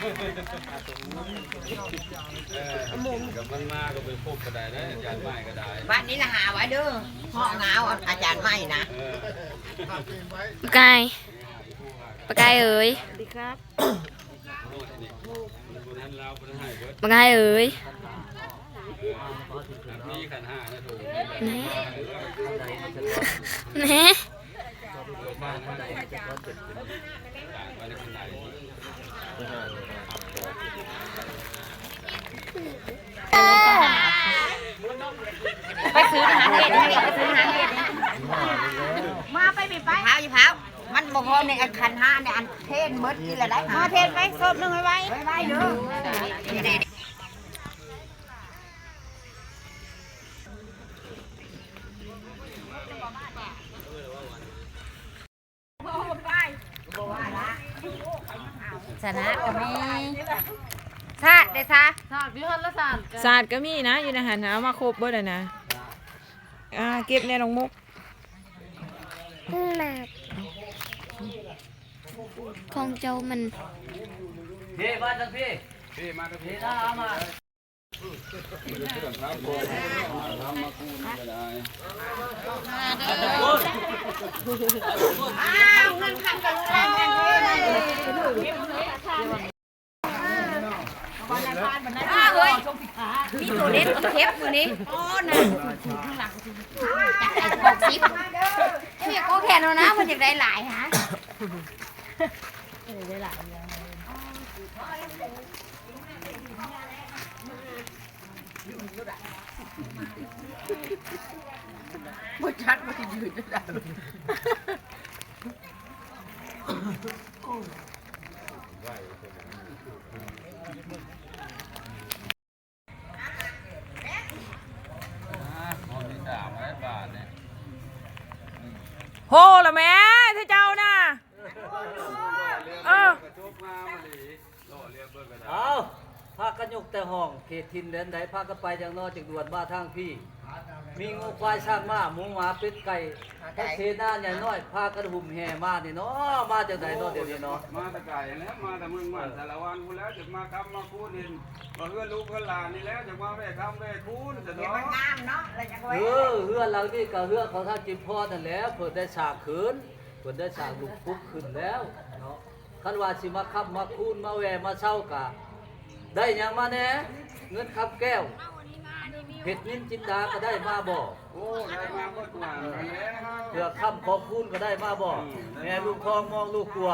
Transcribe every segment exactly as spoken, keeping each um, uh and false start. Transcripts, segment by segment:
เออกับมันมาก็ไปพบก็ได้นะ อาจารย์ใหม่ก็ได้ บ้านนี้ละหาไว้เด้อ ห้องเอาอาจารย์ใหม่นะ เออ ปากกาย ปากกายเอ๋ย สวัสดีครับ ปากกายเอ๋ย นี่ขันห้านะถูก แหน่ แหน่ ไปซื้อหางเห็ดนี่ ไปซื้อหางเห็ดนี่ มาไปไปไป เผาอยู่เผา มันบ่พอในอันขันห้าในอันเทศหมดนี่แหละได้ มาเทศไป ศพหนึ่งไว้ไว้ ไว้ไว้เด้อ ชนะก็มี ชาติเด้อซะ สากอยู่หั่นละสาก สากก็มีนะ อยู่ในหันนะ เอามาครบเบิดเลยนะ อ่า เก็บแน่น้องมุก ของเจ้ามัน พี่มาทางพี่ พี่มาทางพี่ พี่นะเอามา อ้าว เงินคำกับลูกหลานกันเด้อ อ้าว เฮ้ย มีตัวเด็ดตัวเข็บอยู่นี่ โอ้ นะ หกสิบ เฮ้ย ก็แขนเอานะ มันอยากได้หลายฮะ บ่จักว่าสิยืนจั่งใด โหละแม่ ที่เจ้าน่ะ เออ เอา พากันยกแต่ห้อง เขตถิ่นแดนใด พากันไปจังนอจังด่วนมาทางพี่ มีงัวควายช้างม้า หมูหมาเป็ดไก่ ทั้งเสนาใหญ่น้อย พากันหุ่มแห่มานี่เนาะ มาจังใดเนาะเดี๋ยวนี้เนาะ มาแต่ไกลแล้ว มาแต่เมืองม่านสารวันพู้นแล้ว จะมาค้ำมาคูนเห็น มาเฮือนลูกเฮือนหลานนี่แล้ว จะมาแวะค้ำแวะคูนซะเนาะ เดี๋ยวมันงามเนาะ แล้วจังไว้ เออ เฮือนหลังนี้ก็เฮือนของท่านจิมพรนั่นแหละ เพิ่นได้สร้างขึ้น เพิ่นได้สร้างลูกปุกขึ้นแล้วเนาะ คันว่าสิมาค้ำมาคูนมาแวะมาเซากะ ได้หยังมาแหน่ เงินคำแก้ว เพชรนิลจินดาก็ได้มาบ่ โอ้ ได้มาเบิดหวานนั่นแหละ เพื่อค้ำของคูนก็ได้มาบ่ อืม แม่ลูกทองมองลูกกัว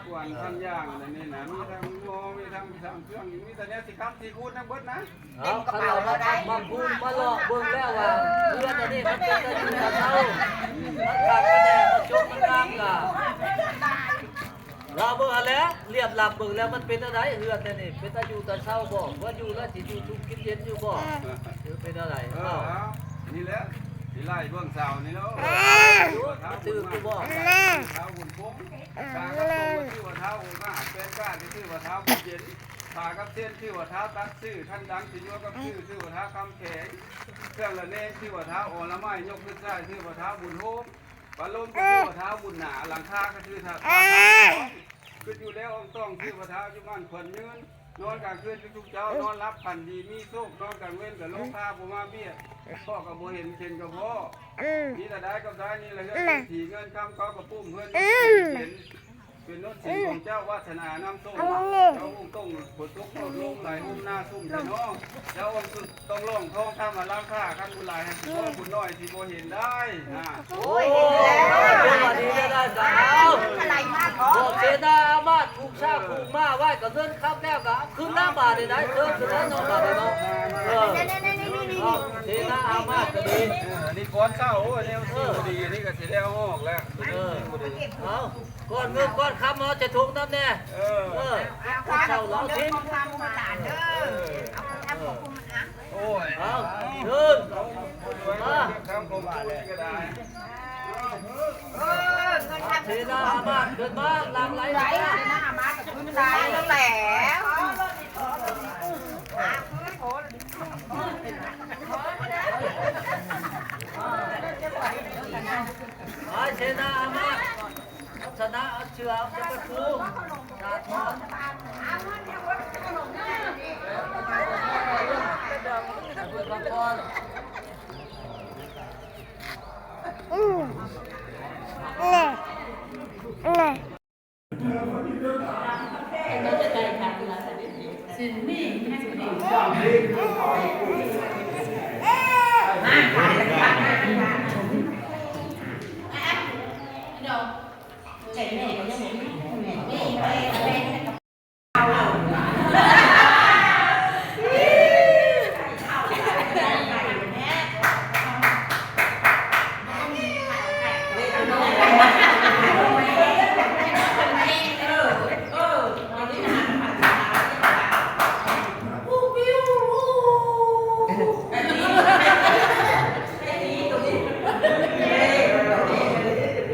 กวนพันอย่างอันนี้นะ มีทั้งหม้อ มีทั้งสามเครื่อง มีแต่แนวสิค้ำสิคูนทั้งเบิดนะ เอา คันว่ามาค้ำมาคูนมาเลาะเบิ่งแล้วว่า เฮือนอันนี้มันเป็นตาอยู่ตาเซา มันคักกันแน่ มันจบมันงามกะ ลาเบิ่งหั้นแหละ เลียบหลับเบิ่งแล้วมันเป็นจั่งใด เฮือนแต่นี่เป็นตาอยู่ตาเซาบ่ ว่าอยู่แล้วสิอยู่สุขกินเย็นอยู่บ่ หรือเป็นจั่งใด เออ เอ้า เอา นี่แหละ สิไล่เบิ่งเสานี่เนาะ เออ มันตื่นอยู่บ่ เท้าบุญพงษ์ กากับตัวชื่อว่าเท้าองค์อาจ เป็นกล้าที่ชื่อว่าเท้าบุญเย็น พากับเส้นชื่อว่าเท้าตัดชื่อ ท่านดังสิยวกับชื่อ ชื่อว่าเท้าคำแขง เครื่องละเนงชื่อว่าเท้าอรไมย ยกขึ้นใส่ชื่อว่าเท้าบุญโฮม ปลาลมก็คือว่าเท้าบุญหนา หลังคาก็คือเท้า คืออยู่แล้วอ่องต้องคือว่าเท้าอยู่บ้านขวัญยืน นอนกลางคืนทุกๆเช้า นอนหลับฝันดีมีโชค นอนกลางเว้นกับโลกาผู้มาเบียด พ่อก็บ่เห็นเข็นกับพ่อ นี่ละได้กับได้นี่ละเฮือนเศรษฐีเงินคำเขาก็ปุ้มเฮือนเห็น เป็นรถสินของเจ้าวาสนานำโชค เจ้าองค์ต้องฝนตกโลดลงไหลหุ้มหน้าซุ่มพี่น้อง เจ้าองค์ต้องร้องท้องคำมาล้างผ้ากันบุญหลายให้สิพ่อบุญน้อยที่บ่เห็นได้นะ โอ้ย เห็นแล้ว เดี๋ยววันนี้จะได้สาว อะไรมากเหรอ บอกเสนาอามาตย์ผูกช้างผูกม้าไว้กับเงินคำแล้วก็เอาขึ้นหน้าบาทเลยนะ เชิญขึ้นหน้าน้องบาทเลยเนาะ เออ นี่นี่นี่นี่นี่ เอาเสนาอามาตย์ก็ดี เออ นี่ก้อนเศร้า โอ้ย เนี่ยมันดี นี่ก็สิได้เอาออกแล้ว เออ เอา ก้อนเงินก้อนคำเอาจะถุงน้ำแน่ เออ เออ เอาข้าวเหลาทิ้ง เอาข้าวเหลาทิ้ง โอ้ย เอา ขึ้น มา คำผมก็ได้ เสนาอามาตย์ขึ้นมา หลั่งไหล ไหล มา เสนาอามาตย์ขึ้นไหล แล้ว ไป เสนาอามาตย์ ชนะเอาเชื่อเอาจะไปปลูก สาดถอน อืมแน่แน่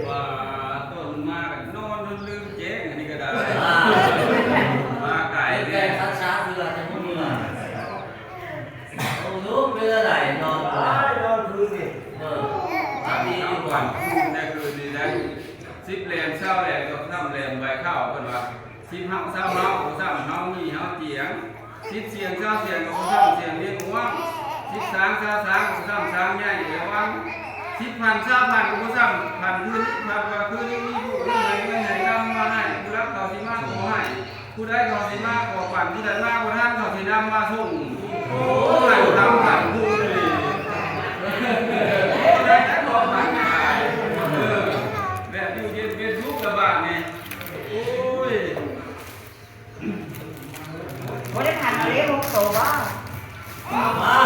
ว่าต้นมากนอนจนลืมแจ้งอันนี้ก็ได้ มาไก่ แก่ เนี่ย คัดช้าคือเราจะพูดเมื่อโอ้ลูกเป็นอะไรนอน อ้ายนอนคืนนี่ เออพักดี ทั้ง ดีก วั ว่า นได้คืนนี้ได้สิบแหลมเศร้าแหลมก็ทำแหลมใบข้าวเพิ่นว่าสิบเฮาเศร้าเฮาก็ซ้ำเฮามีเฮาเจียงสิบเสียงเศร้าเสียงก็ซ้ำเสียงเลี้ยงง่วงสิบสางเศร้าสางก็ซ้ำสางใหญ่เอวังสิบพันเศร้าพันก็ซ้ำพันคืนนี้พันว่าคืนนี้มีผู้มีไหนเงินไหนคำมาให้ผู้รับเขาสิมาขอให้ ผู้ใดเขาสิมาขอปั่นผู้ใดมาบ่ทันเขาสินำมาส่งโอ้ยทำปั่นผู้เลยผู้ใดจะขอปั่นขายเออแบบอยู่เย็นเป็นทุกข์ระบาดนี่โอ้ย บ่ได้ทันเอาเลขหกโตบ่ มามา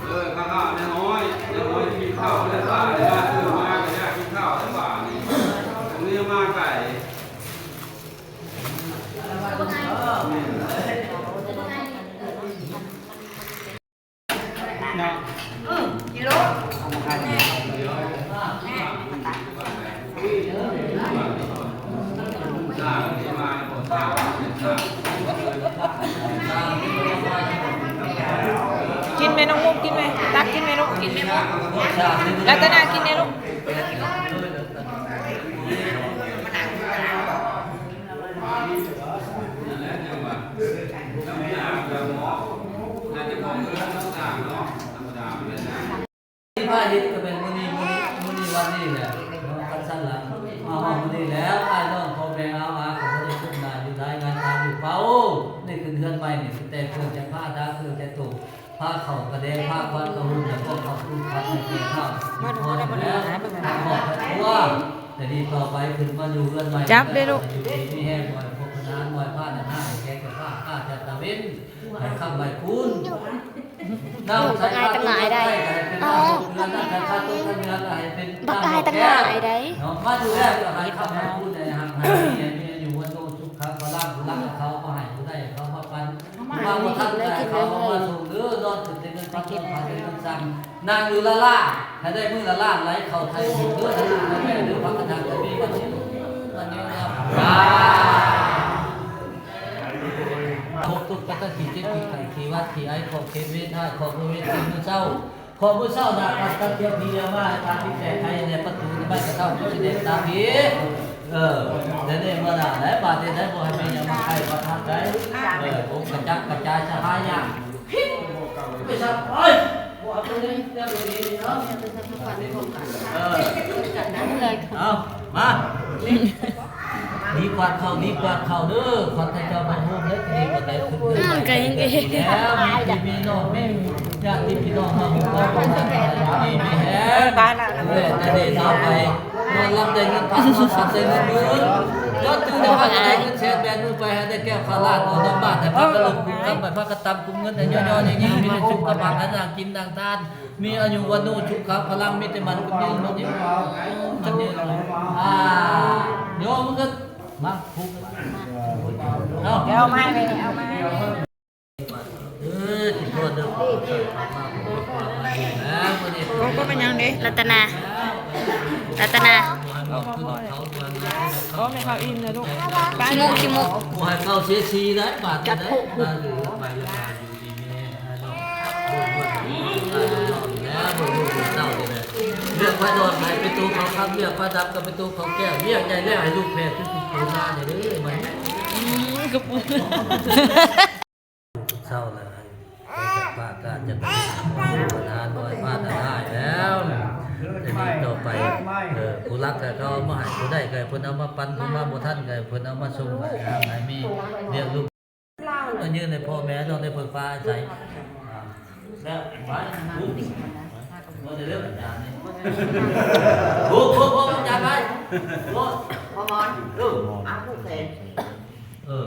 เออข้าวๆในห้อยในห้อยกินข้าวได้บ่าดนี่มาเออมาก็อยากกินข้าวได้บ่าดนี่ตรงนี้มาไก่ เนาะ อืมกิโล กินไหมน้องมุกกินไหมตักกินไหมลูกกินไหมมุกรัตนากินไหมลูก ที่พาเฮ็ดก็เป็นมื้อนี้มื้อนี้มื้อนี้วันนี้แหละเนาะคันซั่นล่ะมาฮอดมื้อนี้แล้วอ้ายน้องพ่อแม่เอาอาก็บ่ได้คืบหน้าอยู่หลายงานทางอยู่เฝ้านี่ขึ้นเฮือนใหม่นี่แต่เครื่องแต่ผ้าดาเครื่องแต่โตผ้าเข้ากระแดงผ้าควันกระหุ่นแล้วก็เข้าตู้พัดให้แก่ข้าวพอแล้วขอบครัวแต่นี้ต่อไปขึ้นมาอยู่เฮือนใหม่ จับได้ลูก อยู่ดีมีแฮงบ่อยพวกคณะบ่อยผ้าหน้าให้แก่ข้าข้าจะตะเวนให้คำใบคูณ โอ้ยบักอายตั้งหลายได้ อ๋อ บักอายตั้งหลายได้ มาดูแลก็ให้คำให้พูดในทางให้มีอายุวันโตสุขภาพร่างร่างเขาก็ให้ผู้ได้เขามาปันมาบ่ทันได้เขามาส่งเด้อนอนถึงเต็มพันนอนพันเต็มสั่งนางอยู่ละล่าให้ได้มือละล่าไหลเข้าไทยเด้อให้ลูกให้แม่เด้อพักกระทางกระบีกันนี้วันนี้นะ ทุกข์ทุกข์ก็ต้องขีดเจ็บขีดไข้ขีดหวัดขีดไอขอบเขตเวทให้ขอบเวทขีดมือเศร้าขอบมือเศร้าหนักกันตั้งเที่ยวที่เดียวมาตามที่แตกใครในประตูในบ้านกระเท่าที่แดงตามผีเออแต่เนี่ยเมื่อหน้าไหนบาดเจ็บได้บ่ให้มีอย่างมาไข้มาทักได้เออผมกระจักกระจายสะพายอย่างไปสักไปบ่เอาไปเลยเรื่องดีๆเนาะเออเอามา ดีกว่าเขาดีกว่าเขาเด้อขอแต่เจ้าพระภูมิเด้อดีกว่าแต่คุณ อืมก็ยังดี แล้วมีพี่มีน้องมีญาติพี่น้องมาหมู่บ้านของท่านมีมีแฮง บ้านละ เออจะได้เอาไปนอนรับได้เงินพันนอนรับได้เงินหมื่นก็ตื่นมาได้เงินแสนแบนมือไปให้ได้แก้วข้าวราดเอาน้ำบาตรให้พระกระลุกคุ้มคำไปพระกระตำคุ้มเงินแต่ย่อๆอย่างนี้มีแต่สุขภาพให้นางกินนางทาน มีอายุวันโนสุขะพลังมีแต่มันก็ยืนมันยืนมันยืนอ่าโยมก็มาคุกเอา เดี๋ยวเอามาเลยเอามา เออที่โทษเด้อขอโทษขอโทษขอโทษแล้ววันนี้ โอ้ก็เป็นยังเด้ รัตนา รัตนา เอาขึ้นเขาเมืองนะ ก็ไม่เขาอินนะลูก ขี้มุกขี้มุก กูให้เก้าเสียสี่ได้บาทนะได้หรือไปเลยมาอยู่ดีแม่เนาะแล้วบุญลูกเต้าเลย เรียกพระดอนให้เป็นตัวเขาคำ เรียกพระดำก็เป็นตัวเขาแก้ว เรียกใหญ่แล้วให้ลูกแพรขึ้นเป็นตัวหน้าเนี่ยเด้อมัน อืมกระปุก เศร้าแล้วให้จากปากกาจะเป็นประธานน้อยพระทหารแล้ว จะมีต่อไป เออ ผู้รักก็เขาเอามาให้ ผู้ได้ก็ให้เพิ่นเอามาปัน ผู้มาบ่ทันก็ให้เพิ่นเอามาส่งให้ ให้มีเรียกลูก ก็ยื่นให้พ่อแม่ต้องได้เพิ่นฟ้าอาศัย แล้วไป โอ้โห อาจารย์นี่ โอ้โห โอ้โห อาจารย์ไป โอ้โห พอมอน เออ อาผู้แขน เออ